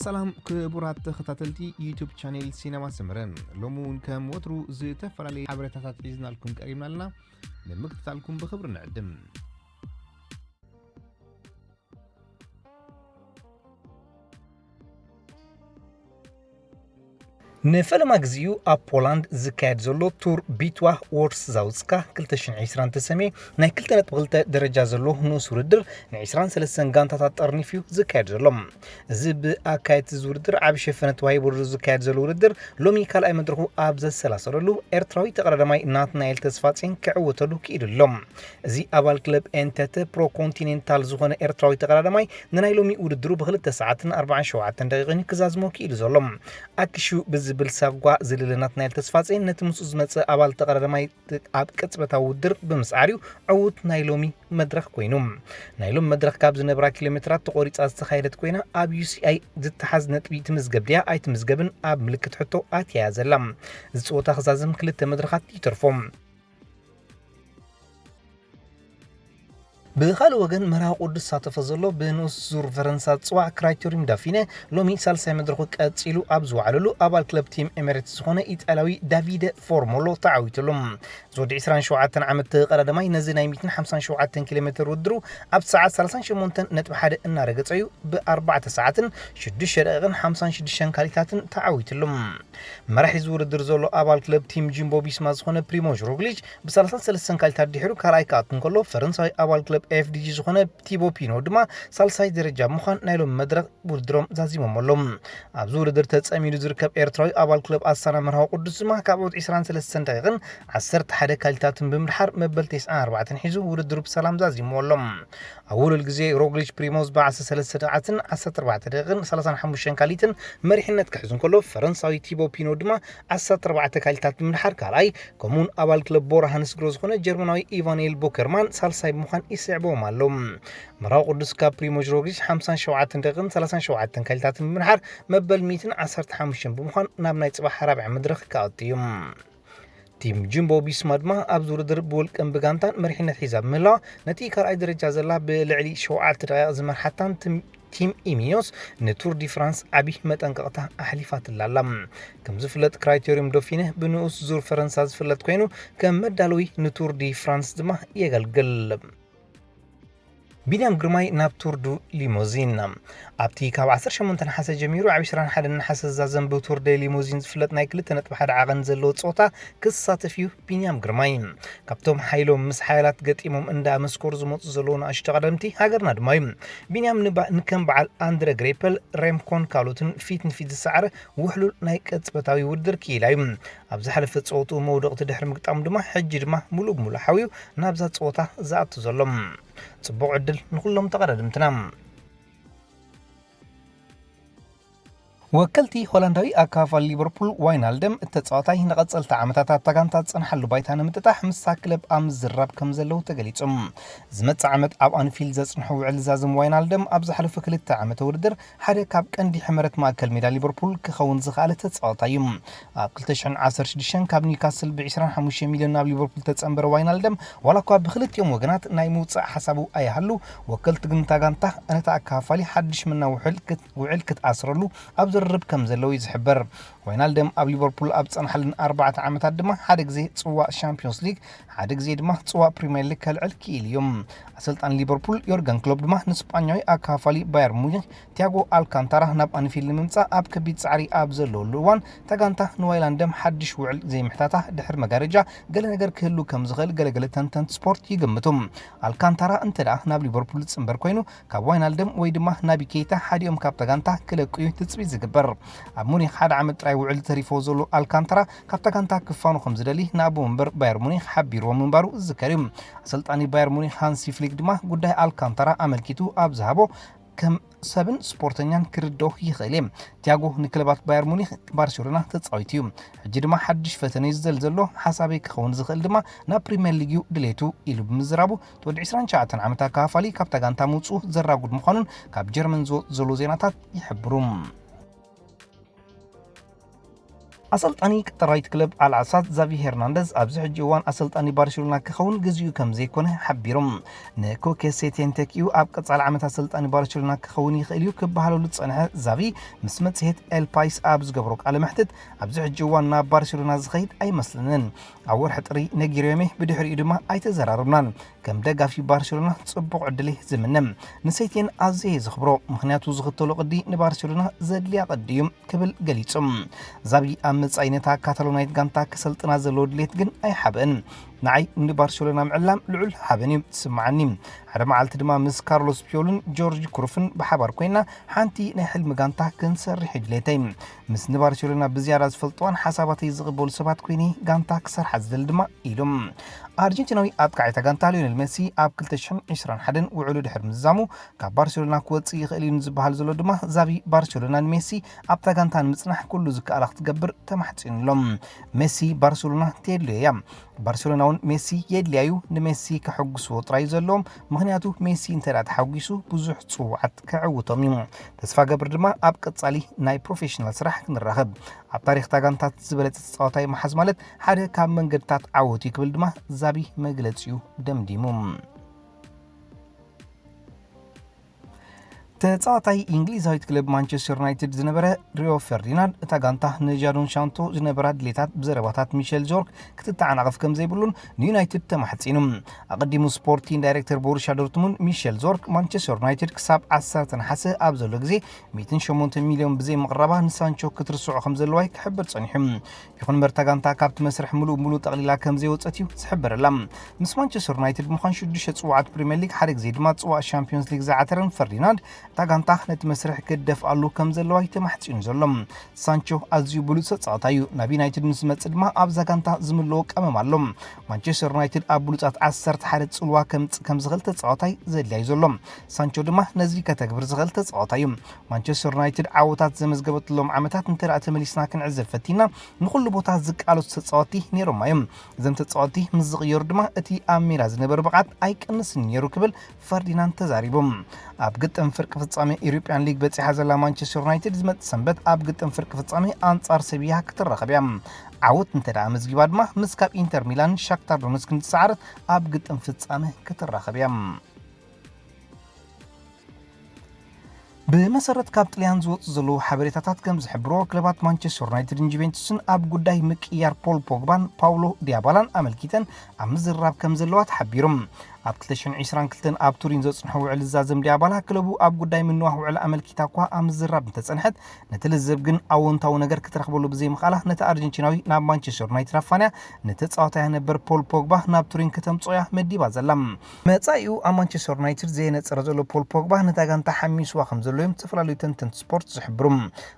ሰላም ክቡራት ተኸታተልቲ ዩቱብ ቻኔል ሲነማ ሰመረ፣ ሎሚ እውን ከም ወትሩ ዝተፈላለዩ ሓበሬታታት ሒዝናልኩም ቀሪብና ኣለና። ንምክትታልኩም ብኽብሪ ንዕድም። ንፈለማ ግዜኡ ኣብ ፖላንድ ዝካየድ ዘሎ ቱር ቢትዋ ዎርስ ዛውስካ ክልተ ሽሕን ዕስራን ተሰምየ ናይ ክልተ ነጥቢ ክልተ ደረጃ ዘሎ ንኡስ ውድድር ን ዕስራን ሰለስተን ጋንታታት ጠርኒፉ እዩ ዝካየድ ዘሎ። እዚ ብኣካየድቲ እዚ ውድድር ዓቢ ሸፈነ ተዋሂቡ ዝካየድ ዘሎ ውድድር ሎሚ ካልኣይ መድረኹ ኣብ ዘሰላሰለሉ ኤርትራዊ ተቐዳዳማይ ናትናኤል ተስፋጼን ክዕወተሉ ክኢሉ ኣሎ። እዚ ኣባል ክለብ ኤንተተ ፕሮ ኮንቲኔንታል ዝኾነ ኤርትራዊ ተቐዳዳማይ ንናይ ሎሚ ውድድሩ ብክልተ ሰዓትን ኣርባዓን ሸውዓተን ደቂቕን ክዛዝሞ ክኢሉ ዘሎ። ኣክሹ ብዝብል ሳጓ ዝልለ ናትናኤል ተስፋጼን ነቲ ምስኡ ዝመጸ ኣባል ተቐዳዳማይ ኣብ ቅጽበታዊ ውድድር ብምስዓር እዩ ዕዉት ናይ ሎሚ መድረኽ ኮይኑ። ናይ ሎሚ መድረኽ ካብ ዝነብራ ኪሎ ሜትራት ተቖሪጻ ዝተኻየደት ኮይና ኣብ ዩ ሲ ኣይ ዝተሓዝ ነጥቢ ትምዝገብ ድያ ኣይትምዝገብን ኣብ ምልክት ሕቶ ኣትያ እያ ዘላ። እዚ ጸወታ ክዛዘም ክልተ መድረኻት ይተርፎ። ብኻልእ ወገን መርሃ ቅዱስ ዝሳተፈ ዘሎ ብንኡስ ዙር ፈረንሳ ዝጽዋዕ ክራይቴሪዩም ዳፊነ ሎሚ ሳልሳይ መድረኹ ቀጺሉ ኣብ ዝወዓለሉ ኣባል ክለብ ቲም ኤሜሬትስ ዝኾነ ኢጣልያዊ ዳቪደ ፎርሞሎ ተዓዊትሉ። እዚ ወዲ ዕስራን ሸውዓተን ዓመት ተቐዳዳማይ ነዚ ናይ ሚእትን ሓምሳን ሸውዓተን ኪሎ ሜትር ውድድሩ ኣብ ሰዓት ሰላሳን ሸሞንተን ነጥቢ ሓደ እናረገጸ እዩ ብኣርባዕተ ሰዓትን ሽዱሽተ ደቂቕን ሓምሳን ሽዱሽተን ካሊታትን ተዓዊትሉ። መራሒ እዚ ውድድር ዘሎ ኣባል ክለብ ቲም ጂምቦ ቢስማ ዝኾነ ፕሪሞዥ ሮግሊች ብ ሰላሳን ሰለስተን ካሊታት ድሒሩ ካልኣይ ክኣቱ እንከሎ፣ ፈረንሳዊ ኣባል ክለብ ኤፍ ዲ ጂ ዝኾነ ቲቦ ፒኖ ድማ ሳልሳይ ደረጃ ብምዃን ናይ ሎሚ መድረኽ ውድድሮም ዛዚሞም ኣለዉ። ኣብዚ ውድድር ተጸሚዱ ዝርከብ ኤርትራዊ ኣባል ክለብ ኣስታና መርሃዊ ቅዱስ ድማ ካብ ዕዉት ዕስራን ሰለስተን ደቂቕን ዓሰርተ ሓደ ካሊታትን ብምድሓር መበል ተስዓን ኣርባዕተን ሒዙ ውድድሩ ብሰላም ዛዚምዎ ኣሎ። ኣብ ውዕሉል ግዜ ሮግሊች ፕሪሞዝ ብ ዓሰርተ ሰለስተ ደቂቓትን ዓሰርተ ኣርባዕተ ደቂቕን ሰላሳን ሓሙሽተን ካሊትን መሪሕነት ክሕዝ እንከሎ፣ ፈረንሳዊ ቲቦ ፒኖ ድማ ዓሰርተ ኣርባዕተ ካሊታት ብምድሓር ካልኣይ፣ ከምኡውን ኣባል ክለብ ቦራ ሃንስግሮ ዝኾነ ጀርመናዊ ኢቫንኤል ቦከርማን ሳልሳይ ብምዃን ይስዕብዎም ኣለዉ። መርሃዊ ቅዱስ ካብ ፕሪሞጅ ሮግሊች ሓምሳን ሸውዓተን ደቂቕን ሰላሳን ሸውዓተን ካሊታትን ብምድሓር መበል ሚእትን ዓሰርተ ሓሙሽተን ብምዃን ናብ ናይ ጽባሕ ራብዐ መድረኽ ክኣቱ እዩ። ቲም ጂምቦ ቢስማ ድማ ኣብዚ ውድድር ብውልቅን ብጋንታን መሪሕነት ሒዛ ብምህላዋ፣ ነቲ ካልኣይ ደረጃ ዘላ ብልዕሊ ሸውዓተ ደቂቕ ዝመርሓታን ትም-፣ ቲም ኢሚኖስ ንቱር ዲ ፍራንስ ዓቢ መጠንቀቕታ ኣሕሊፋትላ ኣላ። ከም ዝፍለጥ ክራይቴሪዩም ዶፊነ ብንኡስ ዙር ፈረንሳ ዝፍለጥ ኮይኑ፣ ከም መዳለዊ ንቱር ዲ ፍራንስ ድማ የገልግል። ቢንያም ግርማይ ናብ ቱር ዱ ሊሞዚን። ኣብቲ ካብ ዓሰርተ ሸሞንተ ነሓሰ ጀሚሩ ኣብ ዕስራን ሓደን ነሓሰ ዝዛዘም ብቱር ደ ሊሞዚን ዝፍለጥ ናይ ክልተ ነጥቢ ሓደ ዓቐን ዘለዎ ጸወታ ክሳተፍ እዩ ቢንያም ግርማይ። ካብቶም ሓይሎም ምስ ሓያላት ገጢሞም እንዳመስከሩ ዝመጹ ዘለዉ ንኣሽቱ ቀደምቲ ሃገርና ድማ እዩ። ቢንያም ንባ-፣ ንከም በዓል ኣንድረ ግሬፐል፣ ሬምኮን ካልኦትን ፊት ንፊት ዝሰዓረ ውሕሉል ናይ ቅጽበታዊ ውድድር ክኢላ እዩ። ኣብ ዝሓለፈ ጸወትኡ መውደቕቲ ድሕሪ ምግጣሙ ድማ ሕጂ ድማ ምሉእ ብምሉእ ሓውዩ ናብዛ ጸወታ ዝኣቱ ዘሎ። ጽቡቕ ዕድል ንኹሎም ተቐዳደምትና። ወከልቲ ሆላንዳዊ ኣካፋሊ ሊቨርፑል ዋይናልደም፣ እቲ ተጻዋታይ ንቐጸልቲ ዓመታት ኣብታ ጋንታ ዝጸንሓሉ ባይታ ንምጥጣሕ ምስታ ክለብ ኣብ ምዝርራብ ከም ዘለዉ ተገሊጹ። ዝመጽእ ዓመት ኣብ ኣንፊልድ ዘጽንሖ ውዕል ዝዛዘም ዋይናልደም፣ ኣብ ዝሓለፈ ክልተ ዓመተ ውድድር ሓደ ካብ ቀንዲ ሕመረት ማእከል ሜዳ ሊቨርፑል ክኸውን ዝኸኣለ ተጻዋታይ እዩ። ኣብ ክልተ ሽሕን ዓሰርተ ሽዱሽተን ካብ ኒውካስል ብ ዕስራን ሓሙሽተ ሚልዮን ናብ ሊቨርፑል ተጸንበረ ዋይናልደም፣ ዋላ እኳ ብክልቲኦም ወገናት ናይ ምውጻእ ሓሳቡ ኣይሃሉ፣ ወከልቲ ግን እታ ጋንታ ነታ ኣካፋፋሊ ሓድሽ መናዊ ውዕል ክት-፣ ውዕል ክትኣስረሉ ኣብ ዝርርብ ከም ዘለዉ እዩ ዝሕበር። ዋይናልደም ኣብ ሊቨርፑል ኣብ ዝጸንሓለን ኣርባዕተ ዓመታት ድማ ሓደ ግዜ ጽዋእ ሻምፒዮንስ ሊግ፣ ሓደ ግዜ ድማ ጽዋእ ፕሪምየር ሊግ ከልዕል ክኢሉ እዩ። ኣሰልጣኒ ሊቨርፑል ዮርገን ክሎፕ ድማ ንስጳኛዊ ኣካፋፋሊ ባየር ሙኒክ ቲያጎ ኣልካንታራ ናብ ኣንፊልድ ንምምጻእ ኣብ ከቢድ ጻዕሪ ኣብ ዘለወሉ እዋን፣ እታ ጋንታ ንዋይናልደም ሓድሽ ውዕል ዘይምሕታታ ድሕሪ መጋረጃ ገለ ነገር ክህሉ ከም ዝኽእል ገለገለ ተንተንቲ ስፖርት ይግምቱ። ኣልካንታራ እንተ ደኣ ናብ ሊቨርፑል ዝጽንበር ኮይኑ፣ ካብ ዋይናልደም ወይ ድማ ናቢ ኬይታ ሓዲኦም ካብታ ጋንታ ክለቁ እዩ ትጽቢት ዝግበር። ኣብ ሙኒክ ሓደ ዓመት ጥራይ ውዕል ተሪፎ ዘሎ ኣልካንታራ፣ ካብታ ጋንታ ክፋኑ ከም ዝደሊ ንኣቦ መንበር ባየር ሙኒክ ሓቢርዎ ምንባሩ ዝዝከር እዩ። ኣሰልጣኒ ባየር ሙኒክ ሃንሲ ፍሊክ ድማ ጉዳይ ኣልካንታራ ኣመልኪቱ ኣብ ዝሃቦ፣ ከም ሰብን ስፖርተኛን ክርድኦ ይኽእል እየ። ቲያጎ ንክለባት ባየር ሙኒክ፣ ባርሴሎና ተጻዊቱ እዩ። ሕጂ ድማ ሓድሽ ፈተነ እዩ ዝደሊ ዘሎ። ሓሳበይ ክኸውን ዝኽእል ድማ ናብ ፕሪምየር ሊግ እዩ ድሌቱ ኢሉ ብምዝራቡ፣ እቲ ወዲ ዕስራን ትሽዓተን ዓመት ኣካፋፋሊ ካብታ ጋንታ ምውጽኡ ዘራጉድ ምዃኑን ካብ ጀርመን ዝወጽኡ ዘለዉ ዜናታት ይሕብሩ። ኣሰልጣኒ ቀጠራዊት ክለብ ኣልዓሳት ዛቪ ሄርናንደዝ ኣብዚ ሕጂ እዋን ኣሰልጣኒ ባርሴሎና ክኸውን ግዜኡ ከም ዘይኮነ ሓቢሩ። ንኮኬ ሴቴን ተኪኡ ኣብ ቀጻሊ ዓመት ኣሰልጣኒ ባርሴሎና ክኸውን ይኽእል እዩ ክበሃለሉ ዝጸንሐ ዛቪ፣ ምስ መጽሔት ኤል ፓይስ ኣብ ዝገብሮ ቃለ መሕትት፣ ኣብዚ ሕጂ እዋን ናብ ባርሴሎና ዝኸይድ ኣይመስለንን። ኣብ ወርሒ ጥሪ ነጊሮም'የ፣ ብድሕሪኡ ድማ ኣይተዘራረብናን። ከም ደጋፊ ባርሴሎና ጽቡቕ ዕድል እየ ዝምነ። ንሴቴን ኣዝየ እየ ዘኽብሮ፣ ምኽንያቱ ዝኽተሎ ቅዲ ንባርሴሎና ዘድልያ ቅዲ እዩ ክብል ገሊጹ። ዛቪ ኣብ መጻኢ ነታ ካታሎናይት ጋንታ ክሰልጥና ዘለዎ ድሌት ግን ኣይሓብእን። ንዓይ ንባርሴሎና ምዕላም ልዑል ሓበን እዩ ዝስምዓኒ። ሓደ መዓልቲ ድማ ምስ ካርሎስ ፒዮልን ጆርጅ ክሩፍን ብሓባር ኮይና ሓንቲ ናይ ሕልሚ ጋንታ ክንሰርሕ እዩ ድሌተይ። ምስ ንባርሴሎና ብዝያዳ ዝፈልጥዋን ሓሳባተይ ዝቕበሉ ሰባት ኮይነ ጋንታ ክሰርሓ ዝደሊ ድማ ኢሉ። ኣርጀንቲናዊ ኣጥቃዒ እታ ጋንታ ሊዮኔል ሜሲ ኣብ ክልተ ሽሕን ዕስራን ሓደን ውዕሉ ድሕሪ ምዝዛሙ ካብ ባርሴሎና ክወጽእ ይኽእል እዩ ንዝበሃል ዘሎ ድማ ዛቪ፣ ባርሴሎና ንሜሲ ኣብታ ጋንታ ንምጽናሕ ኩሉ ዝከኣላ ክትገብር ተማሕጺኑ ኣሎ። ሜሲ ባርሴሎና ተየድልዮ እያ። ባርሴሎና እውን ሜሲ የድልያ እዩ። ንሜሲ ከሐጉስዎ ጥራይ እዩ ዘለዎም። ምኽንያቱ ሜሲ እንተ ደኣ ተሓጒሱ ብዙሕ ጽዋዓት ከዕውቶም እዩ። ተስፋ ገብር ድማ ኣብ ቀጻሊ ናይ ፕሮፌሽናል ስራሕ ክንራኸብ። ኣብ ታሪኽ እታ ጋንታ ዝበለጸ ተጻዋታይ ምሓዝ ማለት ሓደ ካብ መንገድታት ዓወት እዩ ክብል ድማ ዛቢ መግለጺኡ ደምዲሙ። ተጻዋታይ እንግሊዛዊት ክለብ ማንቸስተር ዩናይትድ ዝነበረ ሪዮ ፈርዲናንድ፣ እታ ጋንታ ንጃዶን ሻንቶ ዝነበራ ድሌታት ብዘረባታት ሚሸል ዞርክ ክትተዓናቐፍ ከም ዘይብሉን ንዩናይትድ ተማሕጺኑ። ኣቐዲሙ ስፖርቲን ዳይሬክተር ቦሩስያ ዶርትሙንድ ሚሸል ዞርክ፣ ማንቸስተር ዩናይትድ ክሳብ ዓሰርተ ነሓሰ ኣብ ዘሎ ግዜ ሚእትን ሸሞንተን ሚልዮን ብዘይ ምቕራባ ንሳንቾ ክትርስዖ ከም ዘለዋ ክሕብር ጸኒሑ። ይኹን እምበር እታ ጋንታ ካብቲ መስርሕ ምሉእ ብምሉእ ጠቕሊላ ከም ዘይወጸት እዩ ዝሕበረላ። ምስ ማንቸስተር ዩናይትድ ብምዃን ሽዱሽተ ጽዋዓት ፕሪምየር ሊግ፣ ሓደ ግዜ ድማ ጽዋዕ ሻምፒዮንስ ሊግ ዝዓተረን ፈርዲናንድ፣ እታ ጋንታ ነቲ መስርሕ ክትደፍኣሉ ከም ዘለዋ እዩ ተማሕጺኑ ዘሎ። ሳንቾ ኣዝዩ ብሉጽ ተጻዋታይ እዩ። ናብ ዩናይትድ ምስ ዝመጽእ ድማ ኣብዛ ጋንታ ዝምለዎ ቀመም ኣሎ። ማንቸስተር ዩናይትድ ኣብ ብሉጻት ዓሰርተ ሓደ ጽልዋ ከምጽእ ከም ዝኽእል ተጻዋታይ ዘድልያ እዩ ዘሎ። ሳንቾ ድማ ነዚ ከተግብር ዝኽእል ተጻዋታይ እዩ። ማንቸስተር ዩናይትድ ዓወታት ዘመዝገበትሎም ዓመታት እንተ ደኣ ተመሊስና ክንዕዘብ ፈቲና፣ ንኹሉ ቦታ ዝቃለሱ ተጻወትቲ ነይሮማ እዮም። እዞም ተጻወትቲ ምስ ዝቕየሩ ድማ እቲ ኣብ ሜዳ ዝነበረ ብቕዓት ኣይቀንስን ነይሩ ክብል ፈርዲናንድ ተዛሪቡ። ኣብ ግጥም ፍርቂ ፍጻሜ ኢሮፕያን ሊግ በጺሓ ዘላ ማንቸስተር ዩናይትድ ዝመጽእ ሰንበት ኣብ ግጥም ፍርቂ ፍጻሜ ኣንጻር ሰቪያ ክትራኸብ እያ። ዓወት እንተ ደኣ መዝጊባ ድማ ምስ ካብ ኢንተር ሚላን ሻክታር ዶነስክን ዝሰዓረት ኣብ ግጥም ፍጻሜ ክትራኸብ እያ። ብመሰረት ካብ ጥልያን ዝወፁ ዘለዉ ሓበሬታታት ከም ዝሕብሮ፣ ክለባት ማንቸስተር ዩናይትድን ጁቬንቱስን ኣብ ጉዳይ ምቅያር ፖል ፖግባን ፓውሎ ዲያባላን ኣመልኪተን ኣብ ምዝርራብ ከም ዘለዋ ተሓቢሩ። ኣብ ክልተ ሽሕን ዕስራን ክልተን ኣብ ቱሪን ዘጽንሖ ውዕል ዝዛዘም ዲያባላ፣ ክለቡ ኣብ ጉዳይ ምንዋሕ ውዕል ኣመልኪታ እኳ ኣብ ምዝርራብ እንተጸንሐት፣ ነቲ ልዝብ ግን ኣወንታዊ ነገር ክትረኽበሉ ብዘይምኽኣላ፣ ነቲ ኣርጀንቲናዊ ናብ ማንቸስተር ዩናይትድ ኣፋንያ ንተጻዋታያ ነበር ፖል ፖግባ ናብ ቱሪን ከተምጽኦ እያ መዲባ ዘላ። መጻኢኡ ኣብ ማንቸስተር ዩናይትድ ዘየነጸረ ዘሎ ፖል ፖግባ፣ ነታ ጋንታ ሓሚስዋ ከም ዘሎ እዮም ዝተፈላለዩ ተንተንቲ ስፖርት ዝሕብሩ።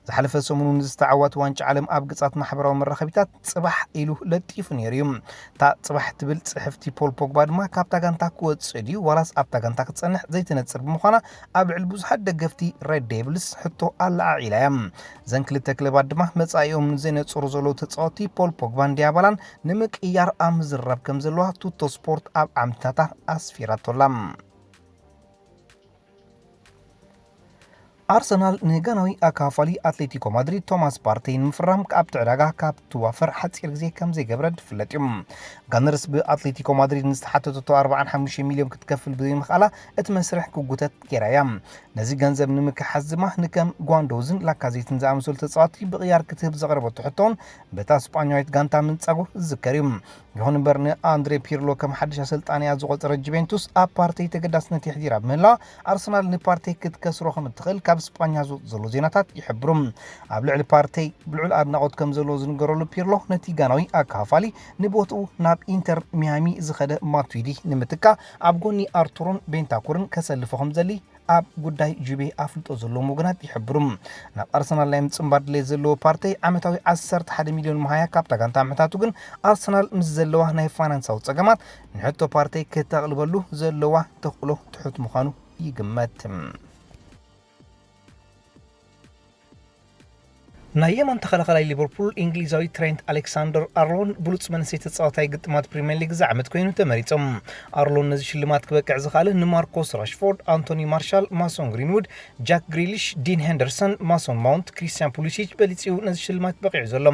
ዝሓለፈ ሰሙን ንዝተዓወተ ዋንጫ ዓለም ኣብ ገጻት ማሕበራዊ መራኸቢታት ጽባሕ ኢሉ ለጢፉ ነይሩ እዩ። እታ ጽባሕ ትብል ጽሕፍቲ ፖል ፖግባ ድማ ካብታ ጋንታ ክወጽእ ድዩ ዋላስ ኣብታ ጋንታ ክትጸንሕ ዘይትነጽር ብምዃና፣ ኣብ ልዕሊ ብዙሓት ደገፍቲ ሬድ ዴቭልስ ሕቶ ኣለዓዒላ እያ። እዘን ክልተ ክለባት ድማ መጻኢኦም ንዘይነጽሩ ዘለዉ ተጻወትቲ ፖል ፖግባን ዲያባላን ንምቅያር ኣብ ምዝርራብ ከም ዘለዋ ቱቶ ስፖርት ኣብ ዓምድታታ ኣስፊራቶ ኣላ። ኣርሰናል ንጋናዊ ኣካፋሊ ኣትሌቲኮ ማድሪድ ቶማስ ፓርቴይ ንምፍራም ኣብቲ ዕዳጋ ካብ ትዋፈር ሓጺር ግዜ ከም ዘይገብረ ዝፍለጥ እዩ። ጋነርስ ብኣትሌቲኮ ማድሪድ ንዝተሓተተቶ ኣርባዓን ሓሙሽተን ሚልዮን ክትከፍል ብዘይምኽኣላ እቲ መስርሕ ክጉተት ገይራ እያ። ነዚ ገንዘብ ንምክሓስ ድማ ንከም ጓንዶዝን ላካዜትን ዝኣመሰሉ ተጻወትቲ ብቕያር ክትህብ ዘቕረበቶ ሕቶን በታ ስጳኛዊት ጋንታ ምንጻጉ ዝዝከር እዩ። ይኹን እምበር ንኣንድሬ ፒርሎ ከም ሓድሽ ኣሰልጣንያ ዝቖጸረ ጁቬንቱስ ኣብ ፓርቴይ ተገዳስነት የሕዲራ ብምህላዋ ኣርሰናል ንፓርቴይ ክትከስሮ ከም እትኽእል ካብ ስጳኛ ዝወጹ ዘለዉ ዜናታት ይሕብሩ። ኣብ ልዕሊ ፓርቴይ ልዑል ኣድናቖት ከም ዘለዎ ዝንገረሉ ፒርሎ ነቲ ጋናዊ ኣካፋሊ ንቦትኡ ናብ ኢንተር ሚያሚ ዝኸደ ማቱዊዲ ንምትካእ ኣብ ጎኒ ኣርቱሮን ቤንታኩርን ከሰልፎ ከም ዘሊ ኣብ ጉዳይ ጁቤ ኣፍልጦ ዘለዎም ወገናት ይሕብሩ። ናብ ኣርሰናል ናይ ምጽንባር ድሌት ዘለዎ ፓርቴይ ዓመታዊ ዓሰርተ ሓደ ሚልዮን መሃያ ካብታ ጋንታ ምሕታቱ ግን ኣርሰናል ምስ ዘለዋ ናይ ፋይናንሳዊ ጸገማት ንሕቶ ፓርቴይ ክተቕልበሉ ዘለዋ ተኽእሎ ትሑት ምዃኑ ይግመት። ናይ የማን ተኸላኸላይ ሊቨርፑል እንግሊዛዊ ትሬንት ኣሌክሳንደር ኣርሎንድ ብሉጽ መንእሰይ ተጻዋታይ ግጥማት ፕሪምየር ሊግ ዝዓመት ኮይኑ ተመሪጾም። ኣርሎንድ ነዚ ሽልማት ክበቅዕ ዝኸኣለ ንማርኮስ ራሽፎርድ፣ ኣንቶኒ ማርሻል፣ ማሶን ግሪንውድ፣ ጃክ ግሪሊሽ፣ ዲን ሄንደርሰን፣ ማሶን ማውንት፣ ክሪስቲያን ፑሊሲች በሊጽ እዩ ነዚ ሽልማት በቂዑ ዘሎ።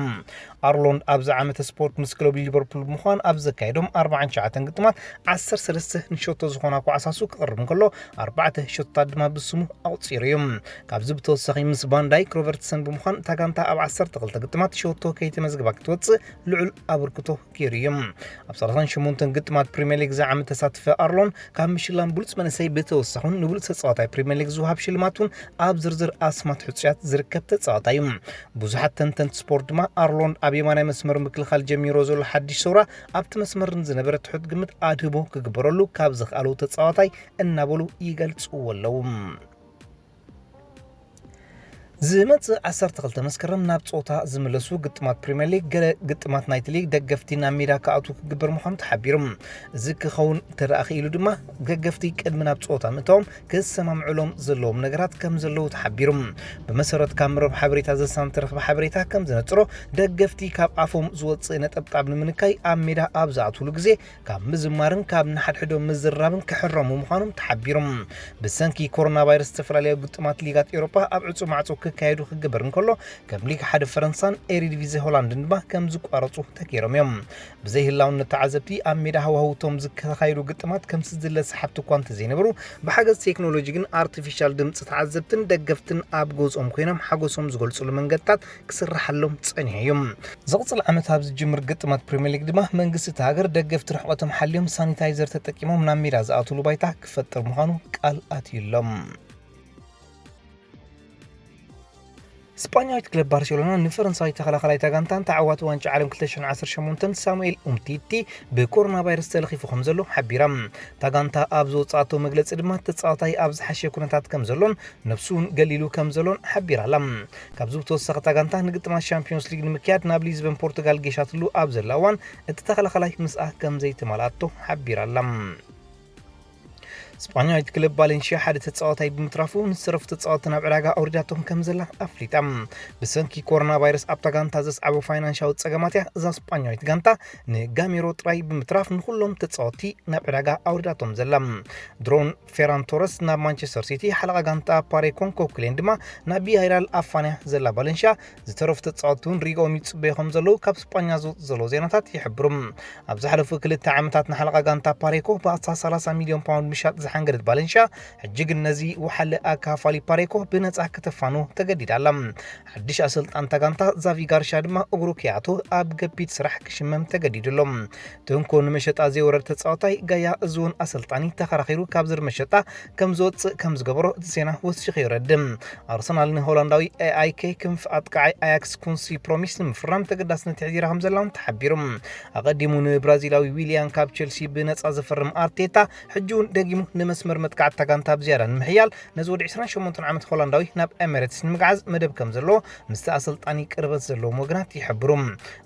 ኣርሎንድ ኣብዚ ዓመተ ስፖርት ምስ ክለቡ ሊቨርፑል ብምዃን ኣብ ዘካየዶም ኣርባዓን ትሽዓተን ግጥማት ዓሰርተ ሰለስተ ንሸቶ ዝኾና ኳዕሳሱ ክቕርብ እንከሎ ኣርባዕተ ሸቶታት ድማ ብስሙ ኣቑጺሩ እዩ። ካብዚ ብተወሳኺ ምስ ቫን ዳይክ፣ ሮበርትሰን ብምዃን እታ ጋንታ ኣብ ዓሰርተ ክልተ ግጥማት ሸቶ ከይተመዝግባ ክትወጽእ ልዑል ኣበርክቶ ገይሩ እዩ። ኣብ ሰላሳን ሸሞንተን ግጥማት ፕሪምየር ሊግ እዚ ዓመት ተሳትፈ ኣርሎን ካብ ምሽላም ብሉጽ መንእሰይ ብተወሳኹን ንብሉጽ ተጻዋታይ ፕሪምየር ሊግ ዝወሃብ ሽልማት እውን ኣብ ዝርዝር ኣስማት ሕጹያት ዝርከብ ተጻዋታይ እዩ። ብዙሓት ተንተንቲ ስፖርት ድማ ኣርሎንድ ኣብ የማናይ መስመር ምክልኻል ጀሚሮ ዘሎ ሓድሽ ሰውራ ኣብቲ መስመር ንዝነበረ ትሑት ግምት ኣድህቦ ክግበረሉ ካብ ዝኽኣሉ ተጻዋታይ እናበሉ ይገልጽዎ ኣለዉ። ዝመጽእ ዓሰርተ ክልተ መስከረም ናብ ጸወታ ዝምለሱ ግጥማት ፕሪምየር ሊግ፣ ገለ ግጥማት ናይቲ ሊግ ደገፍቲ ናብ ሜዳ ክኣትዉ ክግበር ምዃኑ ተሓቢሩ። እዚ ክኸውን እንተ ደኣ ክኢሉ ድማ ደገፍቲ ቅድሚ ናብ ጸወታ ምእታዎም ክሰማምዑሎም ዘለዎም ነገራት ከም ዘለዉ ተሓቢሩ። ብመሰረት ካብ መረብ ሓበሬታ ዘሳም ተረኽበ ሓበሬታ ከም ዘነጽሮ፣ ደገፍቲ ካብ ኣፎም ዝወጽእ ነጠብጣብ ንምንካይ ኣብ ሜዳ ኣብ ዝኣትውሉ ግዜ ካብ ምዝማርን ካብ ንሓድሕዶም ምዝርራብን ክሕረሙ ምዃኖም ተሓቢሩ። ብሰንኪ ኮሮና ቫይረስ ዝተፈላለዩ ግጥማት ሊጋት ኤውሮጳ ኣብ ዕጹ ማዕጾ ክካየዱ ክግበር እንከሎ፣ ከም ሊግ ሓደ ፈረንሳን ኤሪዲቪዜ ሆላንድን ድማ ከም ዝቋረጹ ተገይሮም እዮም። ብዘይ ህላውነት ተዓዘብቲ ኣብ ሜዳ ሃዋህውቶም ዝተኻየዱ ግጥማት ከም ዝድለ ሰሓብቲ እኳ እንተዘይነበሩ፣ ብሓገዝ ቴክኖሎጂ ግን ኣርቲፊሻል ድምጺ ተዓዘብትን ደገፍትን ኣብ ገዝኦም ኮይኖም ሓጎሶም ዝገልጹሉ መንገድታት ክስርሓሎም ጸኒሑ እዩ። ዝቕጽል ዓመት ኣብ ዝጅምር ግጥማት ፕሪምየር ሊግ ድማ መንግስቲ እታ ሃገር ደገፍቲ ርሕቐቶም ሓልዮም ሳኒታይዘር ተጠቂሞም ናብ ሜዳ ዝኣትውሉ ባይታ ክፈጥር ምዃኑ ቃል ኣትዩሎም። ስጳኛዊት ክለብ ባርሴሎና ንፈረንሳዊ ተኸላኸላይ እታ ጋንታን ተዓዋቲ ዋንጫ ዓለም ክልተ ሽሕን ዓሰርተ ሸሞንተን ሳሙኤል ኡምቲቲ ብኮሮና ቫይረስ ተለኺፉ ከም ዘሎ ሓቢራ። እታ ጋንታ ኣብ ዘውፅኣቶ መግለፂ ድማ፣ ተፃዋታይ ኣብ ዝሓሸ ኩነታት ከም ዘሎን ነብሱ እውን ገሊሉ ከም ዘሎን ሓቢራ ኣላ። ካብዚ ብተወሳኺ፣ እታ ጋንታ ንግጥማት ሻምፒዮንስ ሊግ ንምክያድ ናብ ሊዝበን ፖርቱጋል ጌሻትሉ ኣብ ዘላ እዋን፣ እቲ ተኸላኸላይ ምስኣ ከም ዘይተማልኣቶ ሓቢራ ኣላ። ስጳኛዊት ክለብ ቫሌንሽያ ሓደ ተጻዋታይ ብምትራፉ፣ ንዝተረፉ ተጻወትቲ ናብ ዕዳጋ ኣውሪዳቶም ከም ዘላ ኣፍሊጣ። ብሰንኪ ኮሮና ቫይረስ ኣብታ ጋንታ ዘስዓቦ ፋይናንሻዊ ጸገማት እያ እዛ ስጳኛዊት ጋንታ ንጋሜሮ ጥራይ ብምትራፍ ንኹሎም ተጻወትቲ ናብ ዕዳጋ ኣውሪዳቶም ዘላ። ድሮን ፌራን ቶረስ ናብ ማንቸስተር ሲቲ፣ ሓለቓ ጋንታ ፓሬኮን ኮኩሌን ድማ ናብ ቪያሪያል ኣፋንያ ዘላ ቫሌንሽያ፣ ዝተረፉ ተጻወትቲ እውን ሪግኦም ይጽበዩ ከም ዘለዉ ካብ ስጳኛ ዝወጹ ዘለዉ ዜናታት ይሕብሩ። ኣብ ዝሓለፉ ክልተ ዓመታት ንሓለቓ ጋንታ ፓሬኮ ብኣስታት ሰላሳ ሚልዮን ፓውንድ ምሻጥ ዝሓንገደት ቫሌንሽያ፣ ሕጂ ግን ነዚ ወሓለ ኣካፋሊ ፓሬኮ ብነጻ ከተፋኑ ተገዲዳ ኣላ። ሓድሽ ኣሰልጣን እታ ጋንታ ዛቪ ጋርሻ ድማ እግሩ ከይኣቶ ኣብ ገቢት ስራሕ ክሽመም ተገዲዱ ኣሎ። ትንኮ ንመሸጣ ዘይወረደ ተጻዋታይ ጋያ፣ እዚ እውን ኣሰልጣኒ ተኸራኺሩ ካብ ዝር መሸጣ ከም ዝወጽእ ከም ዝገበሮ እቲ ዜና ወሲኹ የረድእ። ኣርሰናል ንሆላንዳዊ ኤኣይኬ ክንፊ ኣጥቃዓይ ኣያክስ ኩንሲ ፕሮሚስ ንምፍራም ተገዳስነት የሕዲራ ከም ዘላ እውን ተሓቢሩ። ኣቐዲሙ ንብራዚላዊ ዊልያን ካብ ቸልሲ ብነጻ ዘፈርም ኣርቴታ፣ ሕጂ እውን ደጊሙ ንመስመር መጥቃዕቲ እታ ጋንታ ብዝያዳ ንምሕያል ነዚ ወዲ ዕስራን ሸሞንተን ዓመት ሆላንዳዊ ናብ ኤሚሬትስ ንምግዓዝ መደብ ከም ዘለዎ ምስቲ ኣሰልጣኒ ቅርበት ዘለዎም ወገናት ይሕብሩ።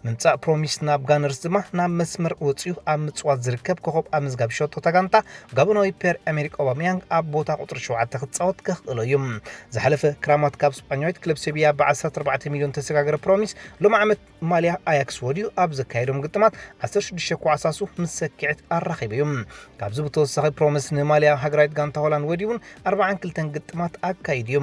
ምምጻእ ፕሮሚስ ናብ ጋነርስ ድማ፣ ናብ መስመር ወጺኡ ኣብ ምጽዋት ዝርከብ ኮኸብ ኣብ ምዝጋብ ሸቶ እታ ጋንታ፣ ጋቦናዊ ፔር ኤሜሪክ ኦባመያንግ ኣብ ቦታ ቁጽሪ ሸውዓተ ክጻወት ከኽእሎ እዩ። ዝሓለፈ ክራማት ካብ ስጳኛዊት ክለብ ሴቪያ ብ ዓሰርተ ኣርባዕተ ሚልዮን ተሰጋገረ ፕሮሚስ፣ ሎም ዓመት ማልያ ኣያክስ ወድዩ ኣብ ዘካየዶም ግጥማት ዓሰርተ ሽዱሽተ ኳዕሳሱ ምስ ሰኪዐት ኣራኺቡ እዩ። ካብዚ ብተወሳኺ፣ ፕሮሚስ ንማልያ ሃገራዊት ጋንታ ሆላንድ ወድዩ እውን ኣርባዓን ክልተን ግጥማት ኣካይዱ እዩ።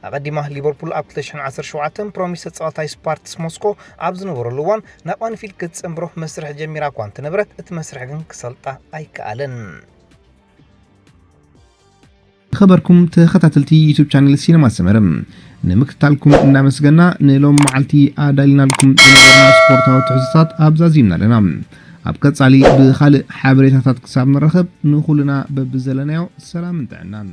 ኣቐዲማ ሊቨርፑል ኣብ ክልተ ሽሕን ዓሰርተ ሸውዓተን ፕሮሚስ ተጻዋታይ ስፓርትስ ሞስኮ ኣብ ዝነበረሉ እዋን ናብ ኣንፊልድ ክትጽንብሮ መስርሕ ጀሚራ እኳ እንተነበረት፣ እቲ መስርሕ ግን ክሰልጣ ኣይከኣለን። ዝኸበርኩም ተኸታተልቲ ዩቱብ ቻነል ሲነማ ሰመረ፣ ንምክትታልኩም እናመስገና፣ ንሎም መዓልቲ ኣዳሊናልኩም ዝነበርና ስፖርታዊ ትሕዝቶታት ኣብዛዚምና ኣለና። ኣብ ቀጻሊ ብኻልእ ሓበሬታታት ክሳብ ንራኸብ፣ ንኹልና በብዘለናዮ ሰላምን ጥዕናን።